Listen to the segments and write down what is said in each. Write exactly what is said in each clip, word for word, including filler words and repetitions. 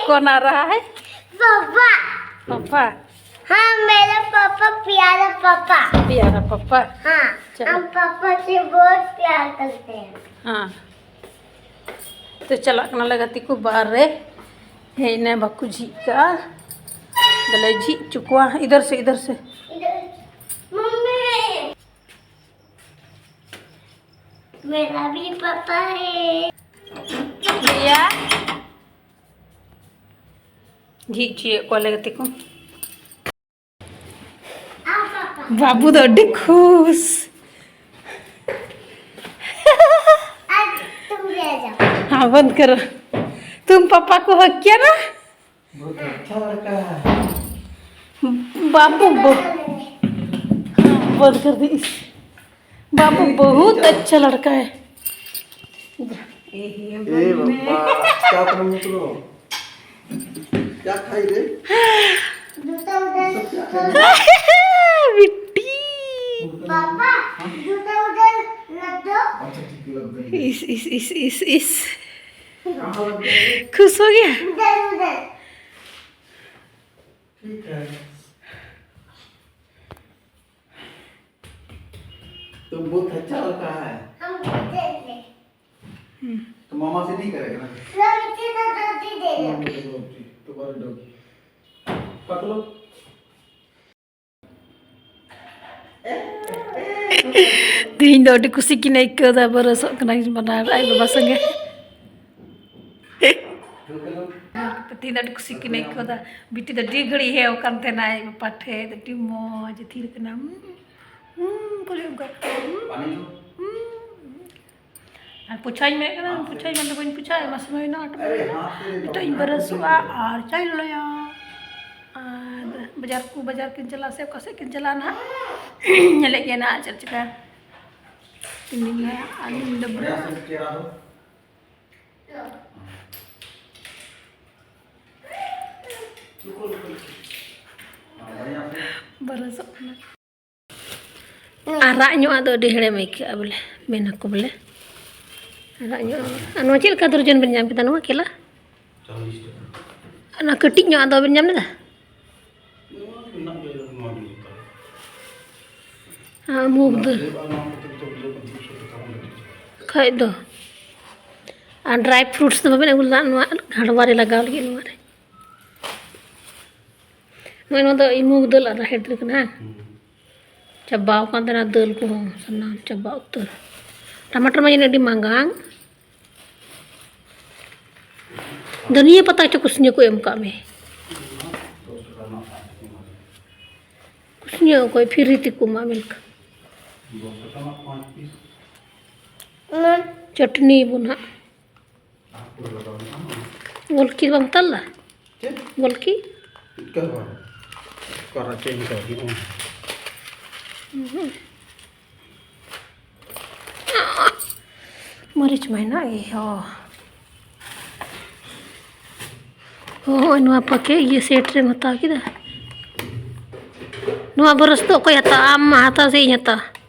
कौन आ रहा है? पापा। पापा। हाँ, मेरा पापा, प्यारा पापा। प्यारा पापा। हाँ, चलो। हम पापा से बहुत प्यार करते हैं। हाँ। तो चला करना लगा तिको बाहर रे। हे ने बाकू जी का। दले जी चुकवा इधर से, इधर से। इधर। मम्मी। मेरा भी पापा है। भैया। जी, जी, को लगे तिको। बाबू तो अड्डी खुश। हाँ, बंद करो। तुम पापा को हक किया ना? बहुत अच्छा लड़का है। बाबू ब-, हाँ, बंद कर दी। बाबू बहुत अच्छा लड़का है। ए बाबा, क्या करूँ निकलो? क्या खाई रे? जूता उधर। सब क्या खाई? बिट्टी। पापा, जूता उधर रख दो। अच्छा, ठीक है, रख देंगे। इस, इस, इस, इस, इस। कहाँ रख देंगे? खुश हो गया? उधर, उधर। ठीक है। तुम बहुत अच्छा लड़का है। हम देते हैं। हम्म। तो मामा से नहीं करेगा ना? लो, इसे तो दो दी दे दो। मामा को दो दी, तुम्हारे doggy। पकड़ो। ᱛᱮᱦᱮᱧ ᱫᱚ ᱟᱹᱰᱤ ᱠᱩᱥᱤ ᱠᱤᱱ ᱟᱹᱭᱠᱟᱹᱣᱫᱟ, ᱵᱚᱨᱚᱥᱚᱜ ᱠᱟᱱᱟ ᱠᱤᱱ ᱵᱟᱱᱟᱨ ᱟᱡ ᱵᱟᱵᱟ ᱥᱚᱸᱜᱮ᱾ ᱛᱮᱦᱮᱧ ᱫᱚ ᱟᱹᱰᱤ ᱠᱩᱥᱤ ᱠᱤᱱ ᱟᱹᱭᱠᱟᱹᱣᱫᱟ᱾ ᱵᱤᱴᱤ ᱫᱚ ᱟᱹᱰᱤ ᱜᱷᱟᱹᱲᱤᱡ ᱦᱮᱡ ᱟᱠᱟᱱ ᱛᱟᱦᱮᱱᱟ ᱟᱡ ᱵᱟᱵᱟ ᱴᱷᱮᱡ, ᱟᱹᱰᱤ ᱢᱚᱡᱽ ᱛᱷᱤᱨ ᱠᱟᱱᱟ᱾ ᱦᱩᱸ, ᱦᱩᱸ, ᱠᱚ ᱞᱟᱹᱭ ᱚᱱᱠᱟ, ᱦᱩᱸ, ᱦᱩᱸ᱾ ᱟᱨ ᱯᱳᱪᱷᱟᱧ ᱢᱮᱱ ᱠᱟᱱᱟ, ᱯᱳᱪᱷᱟᱧ ᱢᱮᱱᱫᱟ ᱵᱟᱹᱧ ᱯᱳᱪᱷᱟ, ᱟᱭᱢᱟ ᱥᱚᱢᱚᱭ ᱦᱩᱭᱱᱟ, ᱟᱴ ᱵᱟᱡᱮ᱾ ᱱᱤᱛᱚᱜ ᱤᱧ ᱵᱟᱹᱨᱟᱹᱥᱚᱜᱼᱟ ᱟᱨ ᱪᱟᱭ ᱞᱚᱞᱚᱭᱟ᱾ ᱟᱨ ᱵᱟᱡᱟᱨ ᱠᱚ, ᱵᱟᱡᱟᱨ ᱠᱤᱱ ᱪᱟᱞᱟᱜᱼᱟ ᱥᱮ ᱚᱠᱟ ᱥᱮᱫ ᱠᱤᱱ ᱪᱟᱞᱟᱜᱼᱟ ᱱᱟᱦᱟᱜ, ᱧᱮᱞᱮᱫ ᱜᱮᱭᱟ ᱱᱟᱦᱟᱜ ᱪᱮᱫ ᱪᱤᱠᱟ᱾ ᱛᱤᱱ ᱫᱤᱱ ᱱᱟᱦᱟᱜ ᱟᱹᱞᱤᱧ ᱰᱟᱹᱵᱽᱨᱟᱹᱜᱼᱟ᱾ ᱵᱟᱹᱨᱟᱹᱥᱚᱜ ᱠᱟᱱᱟ᱾ ᱟᱨᱟᱜ ᱧᱚᱜ ᱟᱜ ᱫᱚ ᱟᱹᱰᱤ ᱦᱮᱲᱮᱢ ᱟᱹᱭᱠᱟᱹᱜᱼᱟ ᱵᱚᱞᱮ, ᱢᱮᱱ ᱟᱠᱚ ᱵᱚᱞᱮ᱾ ᱟᱨᱟᱜ ᱧᱚᱜ ᱟᱜ᱾ ᱟᱨ ᱱᱚᱣᱟ ᱪᱮᱫ ᱞᱮᱠᱟ ᱫᱚᱨᱡᱚᱱ ᱵᱮᱱ ᱧᱟᱢ ᱠᱮᱫᱟ ᱱᱚᱣᱟ ᱠᱮᱞᱟ? ᱪᱚᱞᱞᱤᱥ ᱴᱟᱠᱟ᱾ ᱚᱱᱟ ᱠᱟᱹᱴᱤᱡ ᱧᱚᱜ ᱟᱫᱚ ᱵᱟᱵᱮᱱ ᱧᱟᱢ ᱞᱮᱫᱟ? ᱱᱚᱣᱟ ᱜᱮ ᱢᱮᱱᱟᱜ ᱜᱮᱭᱟ, ᱱᱚᱣᱟ ᱜᱮ ᱱᱮᱛᱟᱨ᱾ ᱦᱮᱸ, ᱢᱩᱜᱽ ᱫᱟᱹᱞ᱾ ᱥᱮᱵ ᱟᱨ ᱱᱚᱣᱟ ᱠᱚᱛᱮ ᱡᱚᱛᱚ ᱠᱤᱞᱳ ᱠᱚ ᱫᱩᱥᱚ ᱴᱟᱠᱟ ᱦᱚᱸ ᱞᱟᱹᱴᱩ ᱪᱟᱵᱟᱜᱼᱟ᱾ ᱠᱷᱟᱡ ᱫᱚ᱾ ᱟᱨ dry fruits ᱫᱚ ᱵᱟᱵᱮᱱ ᱟᱹᱜᱩ ᱞᱮᱫᱟ? ᱱᱚᱣᱟ ᱜᱷᱟᱰᱣᱟ ᱨᱮ ᱞᱟᱜᱟᱣ ᱞᱟᱹᱜᱤᱫ, ᱱᱚᱣᱟ ᱨᱮ᱾ ᱱᱚᱜᱼᱚᱭ ᱱᱚᱣᱟ ᱫᱚ ᱢᱩᱜᱽ ᱫᱟᱹᱞ ᱟᱨ ᱨᱟᱦᱮᱲ ᱫᱟᱹᱞ ᱠᱟᱱᱟ, ᱦᱮᱸ? ᱦᱩᱸ᱾ ᱪᱟᱵᱟᱣ ᱟᱠᱟᱱ ᱛᱟᱦᱮᱱᱟ ᱫᱟᱹᱞ ᱠᱚᱦᱚᱸ, ᱥᱟᱱᱟᱢ ᱪᱟᱵᱟ ᱩᱛᱟᱹᱨ᱾ ᱴᱟᱢᱟᱴᱟᱨ ᱢᱟ ᱡᱟᱹᱱᱤᱡ ᱟᱹᱰᱤ ᱢᱟᱸᱜᱟᱝ᱾ ᱫᱷᱟᱹᱱᱤᱭᱟᱹ ᱯᱟᱛᱟ ᱪᱚ ᱠᱩᱥᱱᱤᱭᱟᱹ ᱠᱚ ᱮᱢ ᱠᱟᱜ ᱢᱮ᱾ ᱠᱩᱥᱱᱤᱭᱟᱹ ᱚᱠᱚᱭ free ᱛᱮᱠᱚ ᱮᱢᱟᱜ ᱢᱮ ᱞᱮᱠᱟ᱾ ᱪᱟᱹᱴᱱᱤ ᱵᱚᱱ ᱦᱟᱸᱜ᱾ ᱜᱚᱞᱠᱤ ᱵᱟᱢ ᱦᱟᱛᱟᱣ ᱞᱮᱫᱟ? ᱪᱮᱫ? ᱜᱚᱞᱠᱤ? ᱚᱠᱟ ᱨᱮ? ᱚᱠᱟ ᱨᱮ ᱪᱮᱫ ᱤᱧ ᱦᱟᱛᱟᱣ ᱠᱮᱫᱟ? ᱩᱸᱦᱩᱸ᱾ ᱢᱟᱹᱨᱤᱪ ᱢᱟ ᱦᱮᱱᱟᱜ ᱜᱮ, ᱦᱚᱸ᱾ ᱦᱚᱸ, ᱦᱚᱸᱜᱼᱚᱭ ᱱᱚᱣᱟ ᱯᱟᱠᱮ ᱤᱭᱟᱹ set ᱨᱮᱢ ᱦᱟᱛᱟᱣ ᱠᱮᱫᱟ᱾ ᱱᱚᱣᱟ ᱵᱚᱨᱚᱥ ᱫᱚ ᱚᱠᱚᱭ ᱦᱟᱛᱟᱣᱟ? ᱟᱢ ᱢᱟ ᱦᱟᱛᱟᱣ ᱥᱮ ᱤᱧ ᱦᱟᱛᱟᱣᱟ?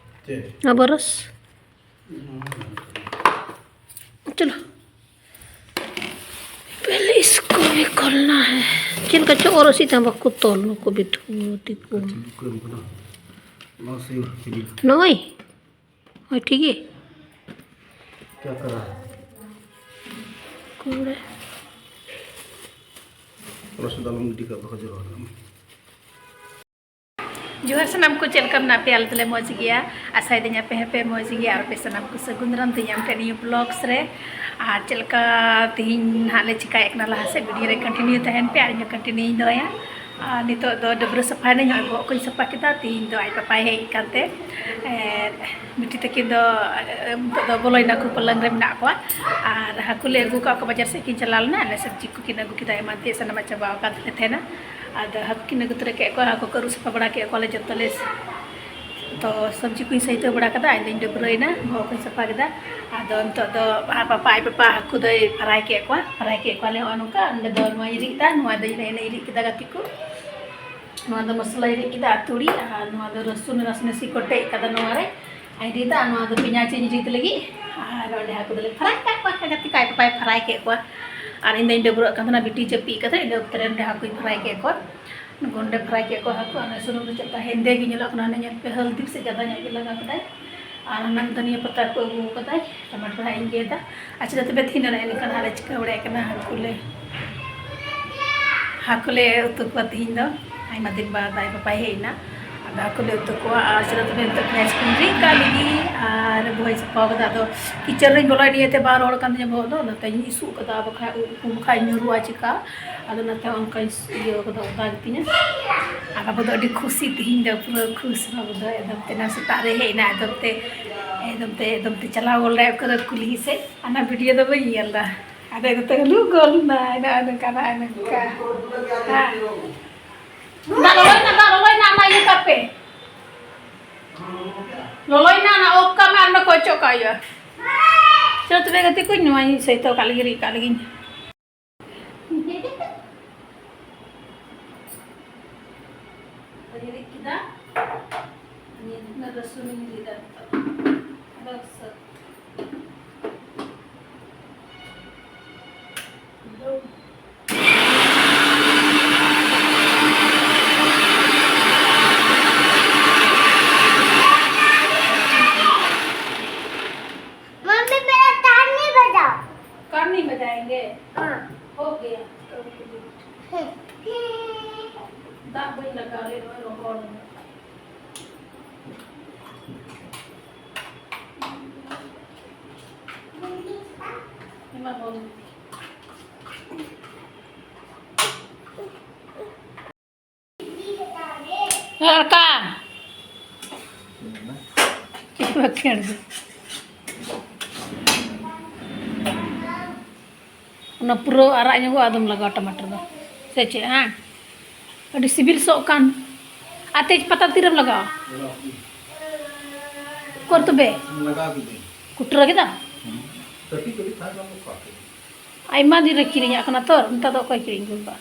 ᱪᱮᱫ? ᱱᱚᱣᱟ ᱵᱚᱨᱚᱥ᱾ ᱪᱚᱞᱚ᱾ ᱯᱮᱦᱞᱮ ᱤᱥᱠᱳ ᱵᱷᱤ ᱠᱷᱳᱞᱱᱟ ᱦᱮ᱾ ᱪᱮᱫ ᱞᱮᱠᱟ ᱪᱚ ᱚᱨᱚᱥᱤ ᱛᱟᱢ ᱵᱟᱠᱚ ᱛᱚᱞ ᱱᱩᱠᱩ ᱵᱤᱴᱷᱩ ᱛᱤᱠᱩ᱾ ᱪᱮᱫ ᱠᱚ ᱮᱢ ᱠᱟᱱᱟ? ᱱᱚᱣᱟ ᱥᱮ ᱪᱤᱞᱤ? ᱱᱚᱜᱼᱚᱭ᱾ ᱦᱳᱭ, ᱴᱷᱤᱠ ᱜᱮ᱾ ᱠᱭᱟ ᱠᱟᱨᱟ? ᱠᱩᱲᱮ᱾ ᱚᱨᱚᱥᱤ ᱫᱚ ᱟᱞᱚᱢ ᱜᱤᱰᱤ ᱠᱟᱜ, ᱵᱟᱠᱚ ᱡᱚᱨᱚᱜᱼᱟ᱾ ᱡᱚᱦᱟᱨ ᱥᱟᱱᱟᱢ ᱠᱚ, ᱪᱮᱫ ᱞᱮᱠᱟ ᱢᱮᱱᱟᱜ ᱯᱮᱭᱟ? ᱟᱞᱮ ᱫᱚᱞᱮ ᱢᱚᱡᱽ ᱜᱮᱭᱟ, ᱟᱥᱟᱭᱮᱫᱟᱹᱧ ᱟᱯᱮ ᱦᱚᱸᱯᱮ ᱢᱚᱡᱽ ᱜᱮᱭᱟ᱾ ᱟᱨ ᱟᱯᱮ ᱥᱟᱱᱟᱢ ᱠᱚ ᱥᱟᱹᱜᱩᱱ ᱫᱟᱨᱟᱢ ᱛᱮ ᱧᱟᱢ ᱠᱮᱫ ᱱᱤᱭᱟᱹ vlogs ᱨᱮ᱾ ᱟᱨ ᱪᱮᱫ ᱞᱮᱠᱟ ᱛᱮᱦᱮᱧ ᱱᱟᱦᱟᱜ ᱞᱮ ᱪᱤᱠᱟᱭᱮᱫ ᱠᱟᱱᱟ, ᱞᱟᱦᱟ ᱥᱮᱫ video ᱨᱮ continue ᱛᱟᱦᱮᱱ ᱯᱮ, ᱟᱨ ᱤᱧ ᱦᱚᱸ continue ᱤᱧ ᱫᱚᱦᱚᱭᱟ᱾ ᱟᱨ ᱱᱤᱛᱚᱜ ᱫᱚ ᱰᱟᱹᱵᱽᱨᱟᱹ ᱥᱟᱯᱷᱟᱭᱮᱱᱟᱹᱧ, ᱱᱚᱜᱼᱚᱭ ᱵᱚᱦᱚᱜ ᱠᱚᱧ ᱥᱟᱯᱷᱟ ᱠᱮᱫᱟ᱾ ᱛᱮᱦᱮᱧ ᱫᱚ ᱟᱡ ᱯᱟᱯᱟᱭ ᱦᱮᱡ ᱟᱠᱟᱱ ᱛᱮ, ᱮ, ᱵᱤᱴᱤ ᱛᱟᱹᱠᱤᱱ ᱫᱚ, ᱮ, ᱱᱤᱛᱚᱜ ᱫᱚ ᱵᱚᱞᱚᱭᱮᱱᱟ ᱠᱚ, ᱯᱟᱞᱟᱝ ᱨᱮ ᱢᱮᱱᱟᱜ ᱠᱚᱣᱟ᱾ ᱟᱨ ᱦᱟᱹᱠᱩ ᱞᱮ ᱟᱹᱜᱩ ᱠᱟᱜ ᱠᱚᱣᱟ, ᱵᱟᱡᱟᱨ ᱥᱮᱫ ᱠᱤᱱ ᱪᱟᱞᱟᱣ ᱞᱮᱱᱟ, ᱟᱞᱮ ᱥᱚᱵᱽᱡᱤ ᱠᱚᱠᱤᱱ ᱟᱹᱜᱩ ᱠᱮᱫᱟ, ᱮᱢᱟᱱ ᱛᱮᱭᱟᱜ ᱥᱟᱱᱟᱢᱟᱜ ᱪᱟᱵᱟᱣ ᱟᱠᱟᱱ ᱛᱟᱞᱮ ᱛᱟᱦᱮᱱᱟ᱾ ᱟᱫᱚ ᱦᱟᱹᱠᱩ ᱠᱤᱱ ᱟᱹᱜᱩ ᱛᱚᱨᱟ ᱠᱮᱫ ᱠᱚᱣᱟ, ᱦᱟᱹᱠᱩ ᱠᱚ ᱟᱹᱨᱩᱵ ᱥᱟᱯᱷᱟ ᱵᱟᱲᱟ ᱠᱮᱫ ᱠᱚᱣᱟᱞᱮ ᱡᱚᱛᱚ ᱞᱮ᱾ ᱛᱚ ᱥᱚᱵᱽᱡᱤ ᱠᱚᱧ ᱥᱟᱹᱭᱛᱟᱹᱣ ᱵᱟᱲᱟ ᱠᱟᱫᱟ, ᱤᱧ ᱫᱚᱧ ᱰᱟᱹᱵᱽᱨᱟᱹᱭᱮᱱᱟ, ᱵᱚᱦᱚᱜ ᱠᱚᱧ ᱥᱟᱯᱷᱟ ᱠᱮᱫᱟ᱾ ᱟᱫᱚ ᱱᱤᱛᱚᱜ ᱫᱚ ᱟᱨ ᱯᱟᱯᱟ, ᱟᱡ ᱯᱟᱯᱟ ᱦᱟᱹᱠᱩ ᱫᱚᱭ fry ᱠᱮᱫ ᱠᱚᱣᱟ, fry ᱠᱮᱫ ᱠᱚᱣᱟᱞᱮ ᱱᱚᱜᱼᱚᱭ ᱱᱚᱝᱠᱟ᱾ ᱚᱸᱰᱮ ᱫᱚ ᱱᱚᱣᱟᱧ ᱨᱤᱫ ᱮᱫᱟ, ᱱᱚᱣᱟ ᱫᱚ ᱤᱧ ᱮᱱᱮᱡ ᱨᱤᱫ ᱠᱮᱫᱟ ᱜᱟᱛᱮ ᱠᱚ᱾ ᱱᱚᱣᱟ ᱫᱚ ᱢᱚᱥᱞᱟᱧ ᱨᱤᱫ ᱠᱮᱫᱟ ᱟᱨ ᱛᱩᱲᱤ, ᱟᱨ ᱱᱚᱣᱟ ᱫᱚ ᱨᱟᱹᱥᱩᱱ ᱱᱟᱥᱮ ᱱᱟᱥᱮ ᱠᱚᱴᱮᱡ ᱠᱟᱫᱟ ᱱᱚᱣᱟ ᱨᱮ᱾ ᱟᱨ ᱨᱤᱫᱟ, ᱟᱨ ᱱᱚᱣᱟ ᱫᱚ ᱯᱮᱸᱭᱟᱡᱽ ᱤᱧ ᱨᱤᱫ ᱞᱟᱹᱜᱤᱫ᱾ ᱟᱨ ᱚᱸᱰᱮ ᱦᱟᱹᱠᱩ ᱫᱚᱞᱮ fry ᱠᱟᱜ ᱠᱚᱣᱟ, ᱜᱟᱛᱮ ᱠᱚ ᱟᱡ ᱯᱟᱯᱟᱭ fry ᱠᱮᱫ ᱠᱚᱣᱟ᱾ ᱟᱨ ᱤᱧ ᱫᱚᱧ ᱰᱟᱹᱵᱽᱨᱟᱹᱜ ᱠᱟᱱ ᱛᱟᱦᱮᱱᱟ ᱵᱤᱴᱤ ᱪᱟᱹᱯᱤ ᱠᱟᱛᱮ, ᱤᱱᱟᱹ ᱚᱠᱛᱮ ᱨᱮ ᱱᱚᱸᱰᱮ ᱦᱟᱹᱠᱩᱧ ᱯᱷᱨᱟᱭ ᱠᱮᱫ ᱠᱚᱣᱟ᱾ ᱜᱚᱸᱰᱮ ᱯᱷᱨᱟᱭ ᱠᱮᱫ ᱠᱚᱣᱟ ᱦᱟᱹᱠᱩ, ᱟᱨ ᱥᱩᱱᱩᱢ ᱨᱮ ᱪᱮᱫ ᱞᱮᱠᱟ ᱦᱮᱸᱫᱮ ᱜᱮ ᱧᱮᱞᱚᱜ ᱠᱟᱱᱟ, ᱦᱟᱱᱮ ᱧᱮᱞ ᱯᱮ, ᱦᱚᱞᱫᱤ ᱥᱮ ᱡᱟᱫᱟ ᱧᱚᱜ ᱜᱮ ᱞᱟᱜᱟᱣ ᱠᱮᱫᱟᱭ᱾ ᱟᱨ ᱦᱟᱱᱟ ᱫᱷᱟᱹᱱᱤᱭᱟᱹ ᱯᱟᱛᱟ ᱠᱚ ᱟᱹᱜᱩ ᱠᱟᱫᱟᱭ, ᱴᱟᱢᱟᱴᱳ ᱦᱟᱸᱜ ᱤᱧ ᱜᱮᱫᱟ᱾ ᱟᱪᱪᱷᱟ, ᱛᱚᱵᱮ ᱛᱮᱦᱮᱧ ᱫᱚ ᱱᱚᱜᱼᱚᱭ ᱱᱚᱝᱠᱟᱱ ᱦᱟᱸᱜ ᱞᱮ ᱪᱤᱠᱟᱹ ᱵᱟᱲᱟᱭᱮᱫ ᱠᱟᱱᱟ, ᱦᱟᱹᱠᱩ ᱞᱮ, ᱦᱟᱹᱠᱩ ᱞᱮ ᱩᱛᱩ ᱠᱚᱣᱟ ᱛᱮᱦᱮᱧ ᱫᱚ᱾ ᱟᱭᱢᱟ ᱫᱤᱱ ᱵᱟᱫ ᱟᱡ ᱵᱟᱵᱟᱭ ᱦᱮᱡ ᱮᱱᱟ, ᱟᱫᱚ ᱦᱟᱹᱠᱩ ᱞᱮ ᱩᱛᱩ ᱠᱚᱣᱟ᱾ ᱟᱨ ᱪᱚᱞᱚ ᱛᱚᱵᱮ ᱱᱤᱛᱚᱜ ᱯᱮᱸᱭᱟᱡᱽ ᱠᱚᱧ ᱨᱤᱫ ᱠᱟᱜ ᱞᱮᱜᱮ ᱟᱨ ᱵᱚᱦᱚᱭ ᱥᱟᱯᱷᱟ ᱠᱟᱫᱟ᱾ ᱟᱫᱚ ᱠᱤᱪᱮᱱ ᱨᱤᱧ ᱵᱚᱞᱚᱭᱮᱱ ᱤᱭᱟᱹᱛᱮ ᱵᱟᱝ ᱨᱚᱦᱚᱲ ᱠᱟᱱ ᱛᱤᱧᱟᱹ ᱵᱚᱦᱚᱜ ᱫᱚ, ᱚᱱᱟᱛᱮᱧ ᱤᱥᱩᱜ ᱠᱟᱫᱟ, ᱵᱟᱠᱷᱟᱡ ᱩᱵ ᱠᱚ ᱵᱟᱠᱷᱟᱡ ᱧᱩᱨᱩᱜᱼᱟ ᱪᱮᱠᱟ᱾ ᱟᱫᱚ ᱚᱱᱟᱛᱮ ᱚᱱᱠᱟᱧ ᱤᱭᱟᱹ ᱠᱟᱫᱟ, ᱚᱫᱟ ᱜᱮᱛᱤᱧᱟ᱾ ᱟᱨ ᱵᱟᱹᱵᱩ ᱫᱚ ᱟᱹᱰᱤ ᱠᱷᱩᱥᱤ ᱛᱮᱦᱮᱧ ᱫᱚ, ᱯᱩᱨᱟᱹ ᱠᱷᱩᱥ ᱵᱟᱹᱵᱩ ᱫᱚ ᱮᱠᱫᱚᱢ ᱛᱮ᱾ ᱮᱱᱟᱝ ᱥᱮᱛᱟᱜ ᱨᱮ ᱦᱮᱡ ᱮᱱᱟ, ᱮᱠᱫᱚᱢ ᱛᱮ, ᱮᱠᱫᱚᱢ ᱛᱮ, ᱮᱠᱫᱚᱢ ᱛᱮ ᱪᱟᱞᱟᱣ ᱜᱚᱫ ᱞᱮᱱᱟ ᱚᱠᱟ ᱨᱮ ᱠᱩᱞᱦᱤ ᱥᱮᱫ᱾ ᱚᱱᱟ ᱵᱷᱤᱰᱤᱭᱳ ᱫᱚ ᱵᱟᱹᱧ ᱧᱮᱞ ᱮᱫᱟ᱾ ᱟᱫᱚ ᱮᱠᱫᱚᱢ ᱛᱮ ᱞᱩ ᱜᱚᱫ ᱮᱱᱟ, ᱱᱚᱜᱼᱚ ᱱᱚᱝᱠᱟ, ᱱᱚᱜᱼᱚ ᱱᱚᱝᱠᱟ᱾ ᱦᱮᱸ᱾ ᱫᱟᱜ ᱞᱚᱞᱚᱭᱮᱱᱟ, ᱫᱟᱜ ᱞᱚᱞᱚᱭᱮᱱᱟ, ᱚᱱᱟ ᱤᱭᱟᱹ ᱠᱟᱜ ᱯᱮ᱾ ᱞᱚᱞᱚᱭᱮᱱᱟ, ᱚᱱᱟ ᱚᱯᱷ ᱠᱟᱜ ᱢᱮ ᱟᱨ ᱚᱸᱰᱮ ᱠᱚ ᱚᱪᱚᱜ ᱠᱟᱜ ᱦᱩᱭᱩᱜᱼᱟ᱾ ᱪᱚᱞᱚ ᱛᱚᱵᱮ ᱜᱟᱛᱮ ᱠᱚ, ᱱᱚᱣᱟᱧ ᱥᱟᱹᱭᱛᱟᱹᱣ ᱠᱟᱜ ᱞᱮᱜᱮ, ᱨᱤᱫ ᱠᱟᱜ ᱞᱮᱜᱤᱧ᱾ ᱨᱤᱫ ᱠᱮᱫᱟ᱾ ᱱᱤᱭᱟᱹ ᱨᱟᱹᱥᱩᱱᱤᱧ ᱨᱤᱫᱟ ᱱᱤᱛᱚᱜ᱾ ᱵᱟᱥ᱾ मम्मी, मेरा तार नहीं बजाओ। कान नहीं बजाएंगे? हाँ। हो गया। ᱦᱮᱸ᱾ ᱫᱟᱜ ᱵᱟᱹᱧ ᱞᱟᱜᱟᱣ ᱞᱮᱫ ᱨᱚᱦᱚᱲ᱾ ᱮᱢᱟ ᱵᱚᱱ᱾ ᱞᱟᱲᱠᱟ᱾ ᱪᱮᱫ ᱵᱟᱠᱷᱮᱲ ᱫᱚ? ᱚᱱᱟ ᱯᱩᱨᱟᱹ ᱟᱨᱟᱜ ᱧᱚᱜᱚᱜᱼᱟ, ᱟᱫᱚᱢ ᱞᱟᱜᱟᱣᱟ ᱴᱟᱢᱟᱴᱟᱨ ᱫᱚ᱾ ᱥᱮ ᱪᱮᱫ, ᱦᱮᱸ? ᱟᱹᱰᱤ ᱥᱤᱵᱤᱞ ᱥᱚᱜ ᱠᱟᱱ᱾ ᱟᱨ ᱛᱮᱡᱽ ᱯᱟᱛᱟ ᱛᱤᱨᱮᱢ ᱞᱟᱜᱟᱣᱟ? ᱩᱠᱩᱨ ᱛᱚᱵᱮ? ᱞᱟᱜᱟᱣ ᱠᱤᱫᱟᱹᱧ᱾ ᱠᱩᱴᱨᱟᱹ ᱠᱮᱫᱟ? ᱦᱩᱸ᱾ ᱠᱟᱹᱴᱤᱡ ᱠᱟᱹᱴᱤᱡ ᱛᱟᱦᱮᱸ ᱠᱟᱱᱟ, ᱵᱟᱠᱚ ᱟᱹᱠᱷᱨᱤᱧ᱾ ᱟᱭᱢᱟ ᱫᱤᱱ ᱨᱮ ᱠᱤᱨᱤᱧᱟᱜ ᱠᱟᱱᱟ ᱛᱚ, ᱱᱮᱛᱟᱨ ᱫᱚ ᱚᱠᱚᱭ ᱠᱤᱨᱤᱧ ᱟᱹᱜᱩ ᱠᱟᱜᱼᱟ?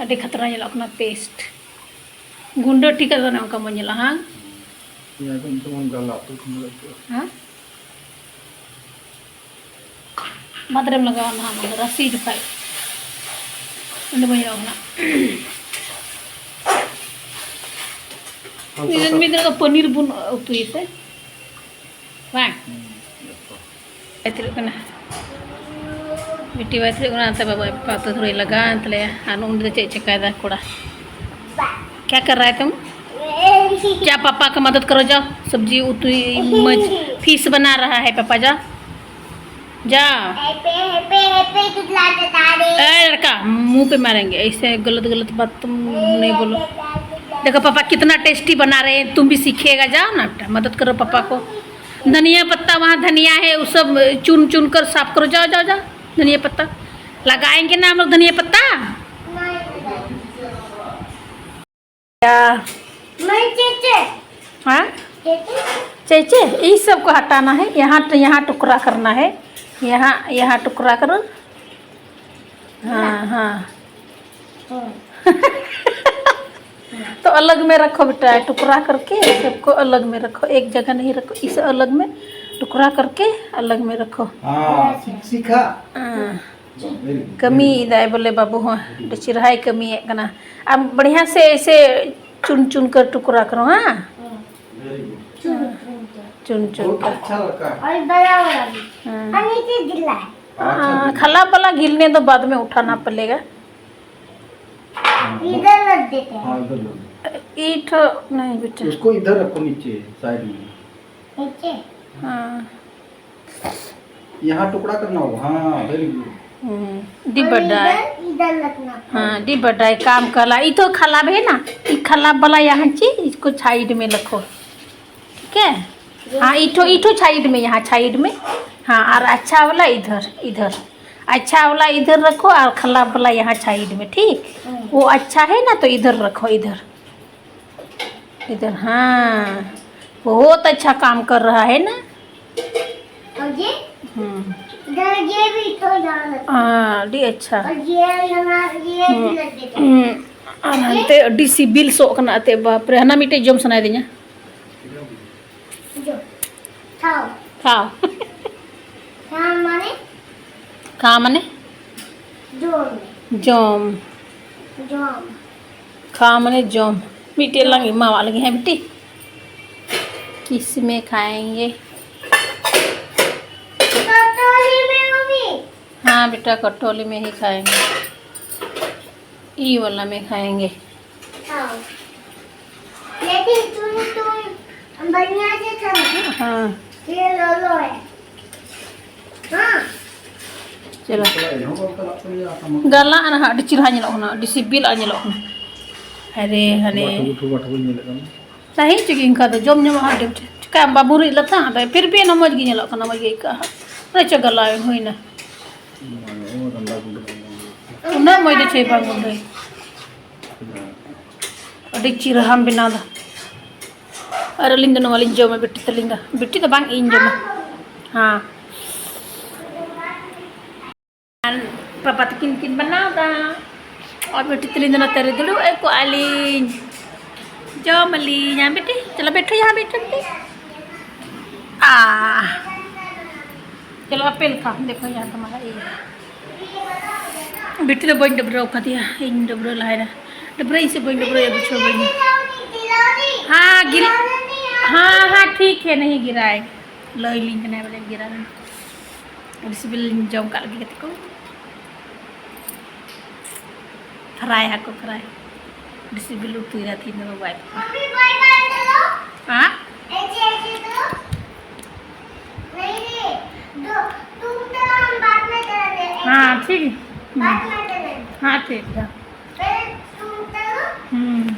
ᱟᱹᱰᱤ ᱠᱷᱟᱛᱨᱟ ᱧᱮᱞᱚᱜ ᱠᱟᱱᱟ paste᱾ ᱜᱩᱸᱰᱟᱹ ᱴᱷᱤᱠ ᱟᱫᱚ ᱚᱱᱮ ᱚᱱᱠᱟ ᱢᱚᱡᱽ ᱧᱮᱞᱚᱜᱼᱟ, ᱦᱟᱝ? ᱦᱮᱸ, ᱟᱫᱚ ᱤᱧ ᱫᱚ ᱢᱚᱱ ᱜᱟᱞᱟ ᱩᱛᱩ ᱠᱷᱚᱱ ᱫᱚ ᱟᱹᱭᱠᱟᱹᱜᱼᱟ᱾ ᱦᱮᱸ? ᱢᱟᱫᱽᱨᱮᱢ ᱞᱟᱜᱟᱣᱟ ᱱᱟᱦᱟᱜ, ᱚᱱᱟ ᱫᱚ ᱨᱟᱥᱮ ᱡᱚᱠᱷᱟᱡ᱾ ᱚᱸᱰᱮ ᱵᱟᱹᱧ ᱨᱚᱲ ᱠᱟᱱᱟ᱾ ᱢᱤᱫ ᱫᱤᱱ, ᱢᱤᱫ ᱫᱤᱱ ᱫᱚ ᱯᱟᱱᱤᱨ ᱵᱚᱱ ᱩᱛᱩᱭᱟ ᱥᱮ ᱵᱟᱝ? ᱵᱟᱭ ᱛᱤᱨᱩᱜ ᱠᱟᱱᱟ᱾ ᱵᱤᱴᱤ ᱵᱟᱭ ᱛᱤᱨᱩᱜ ᱠᱟᱱᱟ, ᱚᱱᱟᱛᱮ ᱵᱟᱵᱟ ᱯᱟᱯᱟ ᱩᱛᱩ ᱫᱷᱩᱨᱟᱹᱭ ᱞᱟᱜᱟᱣᱮᱱ ᱛᱟᱞᱮᱭᱟ᱾ ᱟᱨ ᱱᱩᱜᱼᱩ ᱱᱩᱭ ᱫᱚ ᱪᱮᱫ ᱪᱮᱠᱟᱭᱮᱫᱟ ᱠᱚᱲᱟ? क्या कर रहा है तुम? जा पापा का मदद करो, जाओ। सब्जी उतुई मछ, फिश बना रहा है पापा, जाओ। जाओ। ए लड़का, मुंह पे मारेंगे, ऐसे गलत गलत बात तुम नहीं बोलो। देखो पापा कितना टेस्टी बना रहे हैं, तुम भी सीखिएगा, जाओ ना बेटा, मदद करो पापा को। धनिया पत्ता, वहाँ धनिया है, वो सब चुन चुन कर साफ करो, जाओ जाओ जाओ। धनिया पत्ता लगाएंगे ना हम लोग, धनिया पत्ता। क्या? मैं चेचे। हाँ? चेचे? चेचे, ये सब को हटाना है। यहाँ तो, यहाँ टुकड़ा करना है, यहाँ, यहाँ टुकड़ा करो। हाँ, हाँ। हाँ। तो अलग में रखो बेटा, टुकड़ा करके सबको अलग में रखो, एक जगह नहीं रखो, इसे अलग में टुकड़ा करके अलग में रखो। हाँ, सीख, सीखा। हाँ। Very good. ᱠᱟᱹᱢᱤᱭᱮᱫᱟᱭ ᱵᱚᱞᱮ ᱵᱟᱹᱵᱩ ᱦᱚᱸ, ᱟᱹᱰᱤ ᱪᱮᱨᱦᱟᱭ ᱠᱟᱹᱢᱤᱭᱮᱫ ᱠᱟᱱᱟ᱾ अब बढ़िया से ऐसे चुन चुन कर टुकड़ा करो, हाँ? Very good. चुन चुन बहुत कर। अच्छा लगा। और बड़ा वाला भी। हाँ। और नीचे गिरला है। हाँ, खला वाला गिरने दो, बाद में उठाना पड़ेगा। हाँ, इधर रख देते हैं। हाँ, इधर रख दो। ईंट नहीं बेटा। उसको इधर रखो नीचे, साइड में। नीचे? हाँ। यहाँ टुकड़ा करना होगा। हाँ, very good. हम्म, डी और बड्डा है। इधर, इधर रखना। हाँ, डी बड्डा है, काम कला। ई तो खला भी है ना, ई खला वाला यहाँ ची, इसको साइड में रखो। ठीक है? हाँ, इठो, इठो साइड में, यहाँ साइड में। हाँ, और अच्छा वाला इधर, इधर। अच्छा वाला इधर रखो और खराब वाला यहाँ साइड में, ठीक? हम्म। वो अच्छा है ना, तो इधर रखो, इधर, इधर। हाँ, बहुत अच्छा काम कर रहा है ना। और ये? हम्म। इधर ये भी तो यहाँ रखो। हाँ, डी अच्छा। और ये यहाँ, ये भी हम्म, रख देते हैं। हम्म। ᱟᱨ ᱦᱟᱱᱛᱮ ᱟᱹᱰᱤ ᱥᱤᱵᱤᱞ ᱥᱚᱜ ᱠᱟᱱᱟ ᱮᱱᱛᱮᱫ, ᱵᱟᱯᱨᱮ, ᱦᱟᱱᱟ ᱢᱤᱫᱴᱮᱡ ᱡᱚᱢ ᱥᱟᱱᱟᱭᱮᱫᱤᱧᱟ᱾ ᱡᱚᱢ᱾ ᱠᱷᱟᱣ᱾ ᱠᱷᱟᱣ᱾ ᱠᱷᱟᱣ ᱢᱟᱱᱮ? ᱠᱷᱟ ᱢᱟᱱᱮ? ᱡᱚᱢ᱾ ᱡᱚᱢ᱾ ᱡᱚᱢ᱾ ᱠᱷᱟ ᱢᱟᱱᱮ ᱡᱚᱢ᱾ ᱢᱤᱫᱴᱮᱡ ᱞᱟᱝ ᱮᱢᱟᱣᱟᱜ ᱞᱟᱹᱜᱤᱫ, ᱦᱮᱸ ᱵᱤᱴᱤ? किस में खाएंगे? कटोरी में होगी। हाँ बेटा, कटोरी में ही खाएंगे। ये वाला में खाएंगे। हाँ। लेकिन तुम, तुम बढ़िया से खाना। हाँ। ये लो, लो है। हाँ। चलो। ᱜᱟᱞᱟᱜ ᱱᱟᱦᱟᱜ ᱟᱹᱰᱤ ᱪᱮᱦᱨᱟ ᱧᱮᱞᱚᱜ ᱠᱟᱱᱟ, ᱟᱹᱰᱤ ᱥᱤᱵᱤᱞᱟᱜ ᱧᱮᱞᱚᱜ ᱠᱟᱱᱟ᱾ ᱦᱟᱭᱨᱮ, ᱦᱟᱱᱮ᱾ ᱵᱟᱹᱴᱩ, ᱵᱟᱹᱴᱩ, ᱵᱟᱹᱴᱩ ᱧᱮᱞᱮᱫ ᱠᱟᱱᱟ᱾ ᱛᱟᱦᱮᱸ ᱦᱚᱪᱚ ᱜᱮ ᱚᱱᱠᱟ ᱫᱚ, ᱡᱚᱢ ᱧᱟᱢᱚᱜᱼᱟ ᱦᱟᱸᱜ ᱰᱮᱢ᱾ ᱪᱤᱠᱟᱹᱭᱟᱢ, ᱵᱟᱵᱚ ᱨᱤᱫ ᱞᱮᱫᱟ, ᱟᱫᱚ ᱯᱷᱤᱨ ᱵᱷᱤ ᱚᱱᱟ ᱢᱚᱡᱽ ᱜᱮ ᱧᱮᱞᱚᱜ ᱠᱟᱱᱟ, ᱢᱚᱡᱽ ᱜᱮ ᱟᱹᱭᱠᱟᱹᱜᱼᱟ ᱦᱟᱸᱜ᱾ ᱚᱱᱮ ᱪᱚ ᱜᱟᱞᱟᱣ ᱦᱩᱭᱱᱟ᱾ ᱩᱱᱟᱹᱜ ᱢᱚᱡᱽ ᱫᱚ ᱪᱮᱫ ᱵᱟᱝ ᱜᱩᱸᱰᱟᱹᱭ᱾ ᱟᱹᱰᱤ ᱪᱮᱦᱨᱟᱢ ᱵᱮᱱᱟᱣ ᱫᱟ᱾ ᱟᱨ ᱟᱹᱞᱤᱧ ᱫᱚ ᱱᱚᱣᱟ ᱞᱤᱧ ᱡᱚᱢᱟ, ᱵᱤᱴᱤ ᱛᱟᱹᱞᱤᱧ ᱫᱚ᱾ ᱵᱤᱴᱤ ᱫᱚ ᱵᱟᱝ, ᱤᱧ ᱡᱚᱢᱟ᱾ ᱦᱮᱸ᱾ ᱟᱨ ᱯᱟᱯᱟ ᱛᱟᱹᱠᱤᱱ ᱠᱤᱱ ᱵᱮᱱᱟᱣ ᱫᱟ᱾ ᱟᱨ ᱵᱤᱴᱤ ᱛᱟᱹᱞᱤᱧ ᱫᱚ ᱱᱚᱛᱮ ᱨᱮ ᱫᱩᱲᱩᱵ ᱟᱠᱚ ᱟᱹᱞᱤᱧ᱾ ᱡᱚᱢ ᱟᱹᱞᱤᱧ᱾ ᱦᱮᱸ ᱵᱤᱴᱤ, ᱪᱚᱞᱚ ᱵᱮᱴᱷᱚ ᱭᱟᱦᱟᱸ ᱵᱮᱴᱷᱚ ᱵᱤᱴᱤ᱾ ᱟ, ᱪᱚᱞᱚ ᱟᱯᱮ ᱞᱮᱠᱟ, ᱫᱮᱠᱷᱚ ᱭᱟᱦᱟᱸ ᱛᱩᱢᱦᱟᱨᱟ ᱤᱭᱟᱹ᱾ ᱵᱤᱴᱤ ᱫᱚ ᱵᱟᱹᱧ ᱰᱟᱹᱵᱽᱨᱟᱹᱣ ᱠᱟᱫᱮᱭᱟ, ᱤᱧ ᱰᱟᱹᱵᱽᱨᱟᱹᱣ ᱞᱟᱦᱟᱭᱮᱱᱟ᱾ ᱰᱟᱹᱵᱽᱨᱟᱹᱭ ᱥᱮ ᱵᱟᱹᱧ ᱰᱟᱹᱵᱽᱨᱟᱹᱭᱟ ᱵᱩᱡᱷᱟᱹᱣ ᱵᱟᱹᱧ᱾ ᱦᱮᱸ, ᱜᱤᱞ-, ᱦᱮᱸ, ᱦᱮᱸ, ᱴᱷᱤᱠ ᱦᱮ, ᱱᱟᱦᱤ ᱜᱤᱨᱟᱭ᱾ ᱞᱟᱹᱭ ᱞᱤᱧ ᱠᱟᱱᱟᱭ ᱵᱚᱞᱮ ᱜᱤᱨᱟᱭ᱾ ᱟᱹᱰᱤ ᱥᱤᱵᱤᱞ, ᱡᱚᱢ ᱠᱟᱜ ᱞᱟᱹᱜᱤᱫ ᱜᱟᱛᱮ ᱠᱚ᱾ ᱯᱷᱨᱟᱭ ᱦᱟᱹᱠᱩ ᱯᱷᱨᱟᱭ᱾ ᱟᱹᱰᱤ ᱥᱤᱵᱤᱞ ᱩᱛᱩᱭᱮᱫᱟ ᱛᱤᱦᱤᱧ ᱫᱚ ᱵᱟᱵᱟᱭ᱾ ᱦᱮᱸ? हाँ, ठीक है। हाँ, ठीक है। हम्म।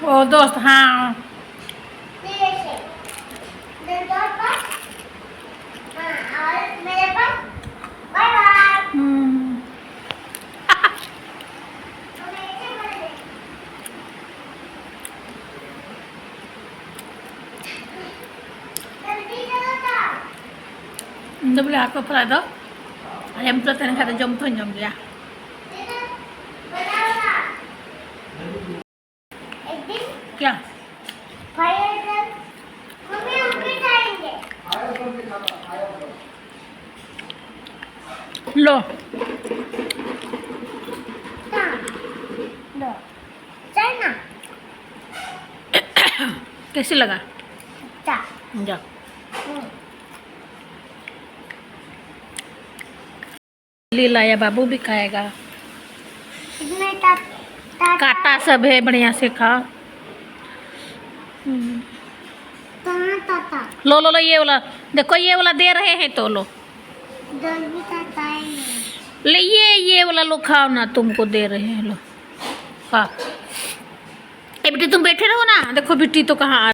ओ, दोस्त, हाँ। हम्म। ᱤᱧ ᱫᱚ ᱵᱚᱞᱮ ᱦᱟᱹᱠᱩ ᱯᱷᱨᱟᱭ ᱫᱚ ᱟᱭᱟᱢ ᱛᱮ ᱛᱟᱦᱮᱱ ᱠᱷᱟᱡ ᱫᱚ ᱡᱚᱢ ᱛᱚᱧ ᱡᱚᱢ ᱜᱮᱭᱟ᱾ क्या? Fire drive. मम्मी, हम भी जाएंगे। लो। हाँ, लो। चल ना। कैसे लगा? अच्छा। जा। हम्म। ले लाया, बाबू भी खाएगा। इसमें टा-, टा-, काटा सब है, बढ़िया से खाओ। हम्म। कहाँ काटा? लो, लो, लो, ये वाला। देखो, ये वाला दे रहे हैं तो लो। दही काटा है। ले, ये, ये वाला लो, खाओ ना, तुमको दे रहे हैं, लो। हाँ। ए बेटी, तुम बैठे रहो ना। देखो बिट्टी तो कहाँ आ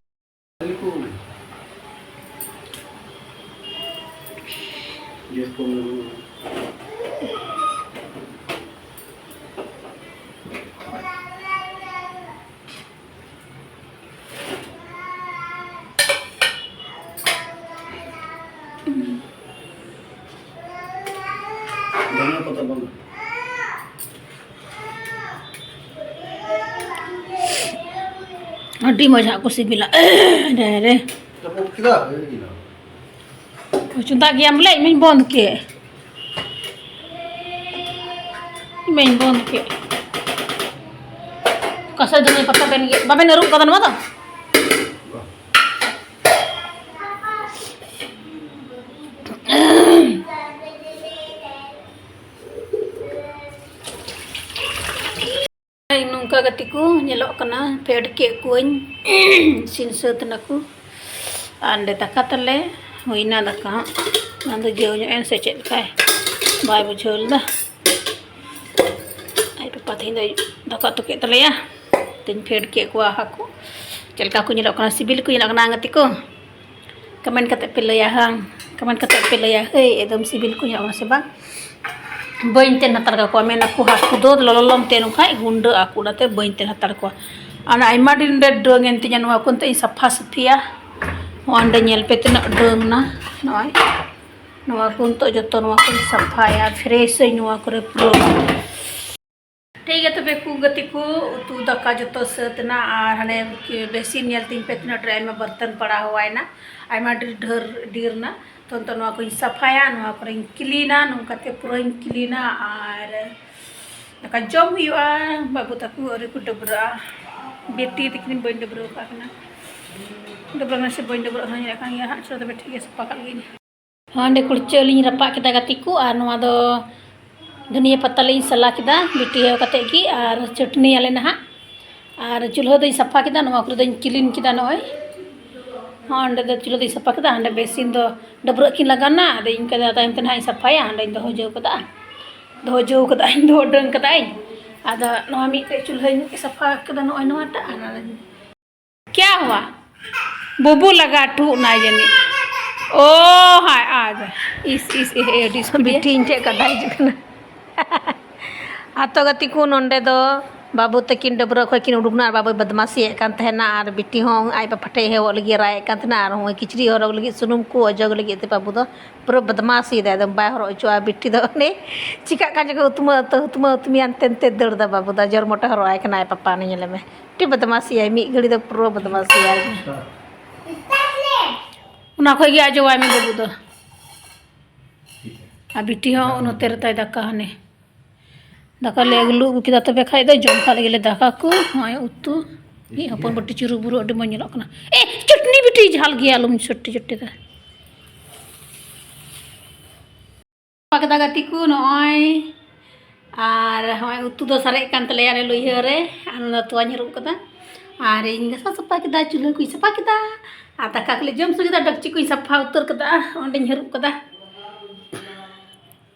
ᱟᱹᱰᱤ ᱢᱚᱡᱽ ᱦᱟᱸᱜ ᱠᱚ ᱥᱤᱵᱤᱞᱟ᱾ ᱰᱟᱭᱨᱮ᱾ ᱪᱚᱸᱫᱟ ᱜᱮᱭᱟᱢ ᱵᱚᱞᱮ, ᱤᱧ ᱢᱟᱧ ᱵᱚᱱᱫ ᱠᱮᱫ᱾ ᱤᱧ ᱢᱟᱧ ᱵᱚᱱᱫ ᱠᱮᱫ᱾ ᱠᱟᱥᱟ ᱫᱷᱩᱱᱤᱭᱟᱹ ᱯᱟᱛᱟ ᱵᱮᱱ ᱜᱮ-, ᱵᱟᱵᱮᱱ ᱟᱹᱨᱩᱵ ᱠᱟᱫᱟ ᱱᱚᱣᱟ ᱫᱚ? ᱱᱚᱝᱠᱟ ᱜᱟᱛᱮ ᱠᱚ ᱧᱮᱞᱚᱜ ᱠᱟᱱᱟ, ᱯᱷᱮᱰ ᱠᱮᱫ ᱠᱚᱣᱟᱹᱧ, ᱤᱥᱤᱱ ᱥᱟᱹᱛ ᱱᱟᱠᱚ᱾ ᱟᱨ ᱱᱚᱰᱮ ᱫᱟᱠᱟ ᱛᱟᱞᱮ ᱦᱩᱭᱱᱟ, ᱫᱟᱠᱟ ᱦᱟᱸᱜ ᱟᱫᱚ ᱡᱟᱹᱣ ᱧᱚᱜ ᱮᱱ ᱥᱮ ᱪᱮᱫ ᱞᱮᱠᱟᱭ ᱵᱟᱭ ᱵᱩᱡᱷᱟᱹᱣ ᱞᱮᱫᱟ᱾ ᱟᱡ ᱯᱟᱯᱟ ᱛᱮᱦᱮᱧ ᱫᱚᱭ ᱫᱟᱠᱟ ᱩᱛᱩ ᱠᱮᱫ ᱛᱟᱞᱮᱭᱟ᱾ ᱛᱮᱧ ᱯᱷᱮᱰ ᱠᱮᱫ ᱠᱚᱣᱟ ᱦᱟᱹᱠᱩ᱾ ᱪᱮᱫ ᱞᱮᱠᱟ ᱠᱚ ᱧᱮᱞᱚᱜ ᱠᱟᱱᱟ? ᱥᱤᱵᱤᱞ ᱠᱚ ᱧᱮᱞᱚᱜ ᱠᱟᱱᱟ ᱜᱟᱛᱮ ᱠᱚ? ᱠᱚᱢᱮᱱᱴ ᱠᱟᱛᱮ ᱯᱮ ᱞᱟᱹᱭᱟ, ᱦᱟᱝ? ᱠᱚᱢᱮᱱᱴ ᱠᱟᱛᱮ ᱯᱮ ᱞᱟᱹᱭᱟ, ᱦᱟᱹᱭ, ᱮᱠᱫᱚᱢ ᱥᱤᱵᱤᱞ ᱠᱚ ᱧᱮᱞᱚᱜ ᱠᱟᱱᱟ ᱥᱮ ᱵᱟᱝ? ᱵᱟᱹᱧ ᱛᱮᱱ ᱦᱟᱛᱟᱲ ᱠᱟᱠᱚᱣᱟ, ᱢᱮᱱ ᱟᱠᱚ ᱦᱟᱹᱠᱩ ᱫᱚ ᱞᱚᱞᱚ ᱞᱚᱞᱚᱢ ᱛᱮᱱ ᱠᱷᱟᱡ ᱜᱩᱸᱰᱟᱹᱜ ᱟᱠᱚ, ᱚᱱᱟᱛᱮ ᱵᱟᱹᱧ ᱛᱮᱱ ᱦᱟᱛᱟᱲ ᱠᱚᱣᱟ᱾ ᱟᱨ ᱟᱭᱢᱟ ᱰᱷᱮᱨ ᱱᱚᱰᱮ ᱰᱟᱹᱝ ᱮᱱ ᱛᱤᱧᱟ, ᱱᱚᱣᱟ ᱠᱚ ᱱᱤᱛᱚᱜ ᱤᱧ ᱥᱟᱯᱷᱟ ᱥᱟᱹᱯᱷᱤᱭᱟ᱾ ᱱᱚᱜᱼᱚᱭ ᱱᱚᱰᱮ ᱧᱮᱞ ᱯᱮ ᱛᱤᱱᱟᱹᱜ ᱰᱟᱹᱝ ᱱᱟ, ᱱᱚᱜᱼᱚᱭ ᱱᱚᱣᱟ ᱠᱚ ᱱᱤᱛᱚᱜ ᱡᱚᱛᱚ ᱱᱚᱣᱟ ᱠᱚᱧ ᱥᱟᱯᱷᱟᱭᱟ, ᱯᱷᱨᱮᱥ ᱟᱹᱧ ᱱᱚᱣᱟ ᱠᱚᱨᱮ ᱯᱩᱨᱟᱹ᱾ ᱴᱷᱤᱠ ᱜᱮᱭᱟ ᱛᱚᱵᱮ ᱠᱚ ᱜᱟᱛᱮ ᱠᱚ, ᱩᱛᱩ ᱫᱟᱠᱟ ᱡᱚᱛᱚ ᱥᱟᱹᱛ ᱮᱱᱟ ᱟᱨ ᱦᱟᱱᱮ ᱵᱮᱥᱤᱱ ᱧᱮᱞ ᱛᱤᱧ ᱯᱮ ᱛᱤᱱᱟᱹᱜ ᱰᱷᱮᱨ ᱟᱭᱢᱟ ᱵᱟᱨᱛᱟᱱ ᱯᱟᱲᱟ ᱦᱚᱣᱟᱭᱱᱟ, ᱟᱭᱢᱟ ᱰᱷᱮᱨ, ᱰᱷᱮᱨ, ᱰᱷᱮᱨ ᱮᱱᱟ᱾ ᱛᱚ ᱱᱤᱛᱚᱜ ᱱᱚᱣᱟ ᱠᱚᱧ ᱥᱟᱯᱷᱟᱭᱟ, ᱱᱚᱣᱟ ᱠᱚᱨᱮᱧ ᱠᱞᱤᱱᱟ, ᱱᱚᱝᱠᱟᱛᱮ ᱯᱩᱨᱟᱹᱧ ᱠᱞᱤᱱᱟ᱾ ᱟᱨ ᱫᱟᱠᱟ ᱡᱚᱢ ᱦᱩᱭᱩᱜᱼᱟ᱾ ᱵᱟᱹᱵᱩ ᱛᱟᱠᱚ ᱟᱹᱣᱨᱤ ᱠᱚ ᱰᱟᱹᱵᱽᱨᱟᱹᱜᱼᱟ᱾ ᱵᱤᱴᱤ ᱛᱟᱹᱠᱤᱱ ᱵᱟᱹᱧ ᱰᱟᱹᱵᱽᱨᱟᱹ ᱟᱠᱟᱫ ᱠᱤᱱᱟ᱾ ᱰᱟᱹᱵᱽᱨᱟᱹᱜ ᱠᱟᱱᱟ ᱥᱮ ᱵᱟᱹᱧ ᱰᱟᱹᱵᱽᱨᱟᱹᱜ ᱠᱟᱱᱟ, ᱧᱮᱞᱮᱫ ᱠᱟᱱ ᱜᱮᱭᱟ ᱦᱟᱸᱜ᱾ ᱪᱚ ᱛᱚᱵᱮ ᱴᱷᱤᱠ ᱜᱮᱭᱟ, ᱥᱟᱯᱷᱟ ᱠᱟᱜ ᱞᱮᱜᱤᱧ᱾ ᱦᱚᱸ, ᱚᱸᱰᱮ ᱠᱩᱲᱪᱟᱹ ᱞᱤᱧ ᱨᱟᱯᱟᱜ ᱠᱮᱫᱟ ᱜᱟᱛᱮ ᱠᱚ, ᱟᱨ ᱱᱚᱣᱟ ᱫᱚ ᱫᱷᱩᱱᱤᱭᱟᱹ ᱯᱟᱛᱟ ᱞᱤᱧ ᱥᱟᱞᱟ ᱠᱮᱫᱟ ᱵᱤᱴᱤ ᱦᱮᱣ ᱠᱟᱛᱮᱫ ᱜᱮ, ᱟᱨ ᱪᱟᱹᱴᱱᱤ ᱟᱞᱮ ᱱᱟᱦᱟᱜ᱾ ᱟᱨ ᱪᱩᱞᱦᱟᱹ ᱫᱚᱧ ᱥᱟᱯᱷᱟ ᱠᱮᱫᱟ, ᱱᱚᱣᱟ ᱠᱚᱨᱮ ᱫᱚᱧ ᱠᱞᱤᱱ ᱠᱮᱫᱟ᱾ ᱱᱚᱜᱼᱚᱭ ᱦᱚᱸ, ᱚᱸᱰᱮ ᱫᱚ ᱪᱩᱞᱦᱟᱹ ᱫᱚᱧ ᱥᱟᱯᱷᱟ ᱠᱮᱫᱟ, ᱦᱟᱸᱰᱮ ᱵᱮᱥᱤᱱ ᱫᱚ ᱰᱟᱹᱵᱽᱨᱟᱹᱜ ᱠᱤᱱ ᱞᱟᱜᱟᱣᱱᱟ᱾ ᱟᱫᱚ ᱤᱧ ᱠᱟᱫᱟ ᱛᱟᱭᱚᱢ ᱛᱮ ᱱᱟᱦᱟᱜ ᱤᱧ ᱥᱟᱯᱷᱟᱭᱟ, ᱦᱟᱸᱰᱮᱧ ᱫᱚᱦᱚ ᱡᱟᱹᱣ ᱠᱟᱫᱟ, ᱫᱚᱦᱚ ᱡᱟᱹᱣ ᱠᱟᱫᱟᱧ, ᱫᱚᱦᱚ ᱰᱟᱹᱝ ᱠᱟᱫᱟᱧ᱾ ᱟᱫᱚ ᱱᱚᱣᱟ ᱢᱤᱫᱴᱮᱡ ᱪᱩᱞᱦᱟᱹᱧ ᱥᱟᱯᱷᱟ ᱠᱮᱫᱟ, ᱱᱚᱜᱼᱚᱭ ᱱᱚᱣᱟᱴᱟᱜ, ᱟᱨ ᱚᱱᱟᱧ ᱠᱭᱟ ᱦᱩᱣᱟ? ᱵᱩᱵᱩ ᱞᱟᱜᱟ ᱴᱷᱩᱜ ᱱᱟᱭ ᱡᱟᱹᱱᱤᱡ᱾ ᱳ ᱦᱟᱭ, ᱟᱡ ᱤᱥ, ᱤᱥ, ᱮ, ᱮ, ᱟᱹᱰᱤ ᱥᱩᱠᱨᱤᱭᱟ᱾ ᱵᱤᱴᱤ ᱤᱧ ᱴᱷᱮᱡ ᱠᱟᱰᱟᱭ ᱦᱤᱡᱩᱜ ᱠᱟᱱᱟ᱾ ᱟᱛᱳ ᱜᱟᱛᱮ ᱠᱚ, ᱱᱚᱸᱰᱮ ᱫᱚ ᱵᱟᱹᱵᱩ ᱛᱟᱹᱠᱤᱱ ᱰᱟᱹᱵᱽᱨᱟᱹᱜ ᱠᱷᱚᱡ ᱠᱤᱱ ᱩᱰᱩᱠ ᱱᱟ ᱟᱨ ᱵᱟᱵᱩᱭ ᱵᱚᱫᱢᱟᱥᱤᱭᱮᱫ ᱠᱟᱱ ᱛᱟᱦᱮᱱᱟ ᱟᱨ ᱵᱤᱴᱤ ᱦᱚᱸ ᱟᱡ ᱵᱟᱵᱟ ᱴᱷᱮᱡ ᱦᱮᱣᱚᱜ ᱞᱟᱹᱜᱤᱫ ᱨᱟᱜ ᱮᱫ ᱠᱟᱱ ᱛᱟᱦᱮᱱᱟ ᱟᱨ ᱦᱚᱸᱜᱼᱚᱭ ᱠᱤᱪᱨᱤᱡ ᱦᱚᱨᱚᱜ ᱞᱟᱹᱜᱤᱫ, ᱥᱩᱱᱩᱢ ᱠᱚ ᱚᱡᱚᱜ ᱞᱟᱹᱜᱤᱫ ᱛᱮ ᱵᱟᱹᱵᱩ ᱫᱚ ᱯᱩᱨᱟᱹ ᱵᱚᱫᱢᱟᱥᱤᱭᱮᱫᱟᱭ, ᱮᱠᱫᱚᱢ ᱵᱟᱭ ᱦᱚᱨᱚᱜ ᱦᱚᱪᱚᱣᱟᱜᱼᱟ᱾ ᱵᱤᱴᱤ ᱫᱚ ᱚᱱᱮ ᱪᱤᱠᱟᱜ ᱠᱟᱱ ᱪᱚᱠᱚ ᱩᱛᱢᱟᱹ ᱩᱛᱢᱟᱹ ᱩᱛᱢᱤ ᱦᱟᱱᱛᱮ ᱱᱟᱛᱮ ᱫᱟᱹᱲ ᱫᱟ᱾ ᱵᱟᱹᱵᱩ ᱫᱚ ᱟᱡᱚᱨ ᱢᱚᱴᱟ ᱦᱚᱨᱚᱜ ᱟᱭ ᱠᱟᱱᱟ ᱟᱡ ᱯᱟᱯᱟ, ᱚᱱᱮ ᱧᱮᱞᱮ ᱢᱮ᱾ ᱟᱹᱰᱤ ᱵᱚᱫᱢᱟᱥᱤᱭᱟᱭ, ᱢᱤᱫ ᱜᱷᱟᱹᱲᱤ ᱫᱚ ᱯᱩᱨᱟᱹ ᱵᱚᱫᱢᱟᱥᱤᱭᱟᱭ᱾ ᱚᱱᱟ ᱠᱷᱚᱡ ᱜᱮ ᱟᱡᱚᱣᱟᱭ ᱢᱮ ᱵᱟᱹᱵᱩ ᱫᱚ᱾ ᱟᱨ ᱵᱤᱴᱤ ᱦᱚᱸ ᱱᱚᱛᱮ ᱨᱮ ᱛᱟᱭ ᱫᱟᱠᱟ ᱦᱟᱱᱮ᱾ ᱫᱟᱠᱟ ᱞᱮ ᱟᱹᱜᱩ ᱟᱹᱜᱩ ᱠᱮᱫᱟ, ᱛᱚᱵᱮ ᱠᱷᱟᱡ ᱫᱚ ᱡᱚᱢ ᱠᱟᱜ ᱞᱮᱜᱮ ᱞᱮ ᱫᱟᱠᱟ ᱠᱚ᱾ ᱱᱚᱜᱼᱚᱭ ᱩᱛᱩ᱾ ᱢᱤᱫ ᱦᱚᱯᱚᱱ ᱵᱟᱹᱴᱤ ᱪᱩᱨᱩ ᱵᱩᱨᱩ ᱟᱹᱰᱤ ᱢᱚᱡᱽ ᱧᱮᱞᱚᱜ ᱠᱟᱱᱟ᱾ ᱮ, ᱪᱟᱹᱴᱱᱤ ᱵᱤᱴᱤ ᱡᱷᱟᱞ ᱜᱮᱭᱟ, ᱟᱞᱚᱢ ᱪᱚᱴᱴᱤ ᱪᱚᱴᱴᱤ ᱫᱟ᱾ ᱥᱟᱯᱷᱟ ᱠᱮᱫᱟ ᱜᱟᱛᱮ ᱠᱚ ᱱᱚᱜᱼᱚᱭ᱾ ᱟᱨ ᱱᱚᱜᱼᱚᱭ ᱩᱛᱩ ᱫᱚ ᱥᱟᱨᱮᱡ ᱠᱟᱱ ᱛᱟᱞᱮᱭᱟ ᱟᱞᱮ ᱞᱩᱭᱦᱟᱹ ᱨᱮ᱾ ᱟᱨ ᱚᱱᱟ ᱛᱚᱣᱟᱧ ᱦᱟᱹᱨᱩᱵ ᱠᱟᱫᱟ᱾ ᱟᱨ ᱤᱧ ᱜᱷᱟᱥᱟᱣ ᱥᱟᱯᱷᱟ ᱠᱮᱫᱟ, ᱪᱩᱞᱦᱟᱹ ᱠᱚᱧ ᱥᱟᱯᱷᱟ ᱠᱮᱫᱟ᱾ ᱟᱨ ᱫᱟᱠᱟ ᱠᱚᱞᱮ ᱡᱚᱢ ᱥᱩᱨ ᱠᱮᱫᱟ, ᱰᱮᱠᱪᱤ ᱠᱚᱧ ᱥᱟᱯᱷᱟ ᱩᱛᱟᱹᱨ ᱠᱟᱫᱟ, ᱚᱸᱰᱮᱧ ᱦᱟᱹᱨᱩᱵ ᱠᱟᱫᱟ᱾